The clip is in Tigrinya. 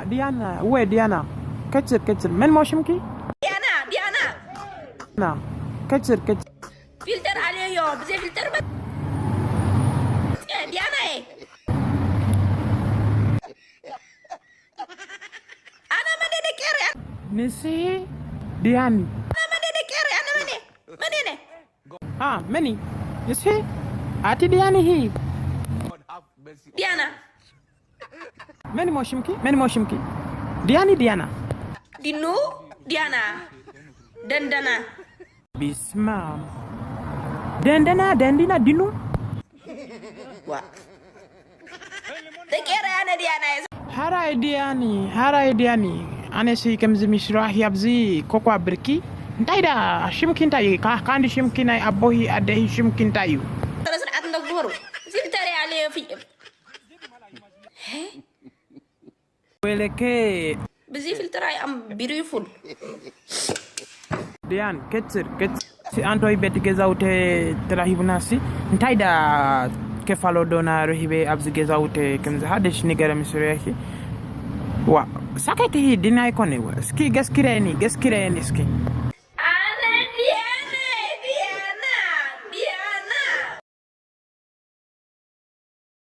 ዲያና፣ ወይ ዲያና። ከችር፣ ከችር። መን ሞ ሽምኪ? ዲያና፣ ዲያና። ና፣ ከችር፣ ከችር። ፊልተር ኣልዮ፣ ብዘይ ፊልተር መ-፣ ዲያና እየ። ኣነ መን እየ ደቂ ኤረይ? ንሲ ዲያኒ። ኣነ መን እየ ደቂ ኤረይ? ኣነ መን እየ? መን እየ? አ፣ መኒ? ንሲ ኣቲ ዲያኒ ሂ። ዲያና። መኒ ሞ ሽምኪ? መኒ ሞ ሽምኪ? ዲያኒ ዲያና። ዲኑ፣ ዲያና። ደንደና። ቢስማ። ደንደና፣ ደንዲና፣ ዲኑ። ዋ። ደቂ ኤረይ ኣነ ዲያና እየ። ሃራይ ዲያኒ፣ ሃራይ ዲያኒ። ኣነሲ ከምዚ ሚስራህ ኣብዚ ኮኳ ብርኪ። እንታይ ዳ ሽምኪ እንታይ እዩ? ካ-፣ ካንዲ ሽምኪ ናይ ኣቦሂ ኣደሂ ሽምኪ እንታይ እዩ? ስነ ስርዓት እንደግበሩ። ፊልተር እየ ኣልዮ፣ ፊ-፣ ወለከ ብዚ ፊልተር ኣይ ኣም ቢዩቲፉል። ዲያን፣ ከትር፣ ከትር። ሲ ኣንቶይ ቤት ገዛውተ ተራሂቡና ሲ እንታይ ዳ ከፋሎ ዶና ረሂበ ኣብዚ ገዛውተ ከም ዝሃደሽ ንገረ ምስረያኪ። ዋ፣ ሳከት ሂ ዲና ይኮነ። እስኪ ገስኪረኒ፣ ገስኪረኒ እስኪ።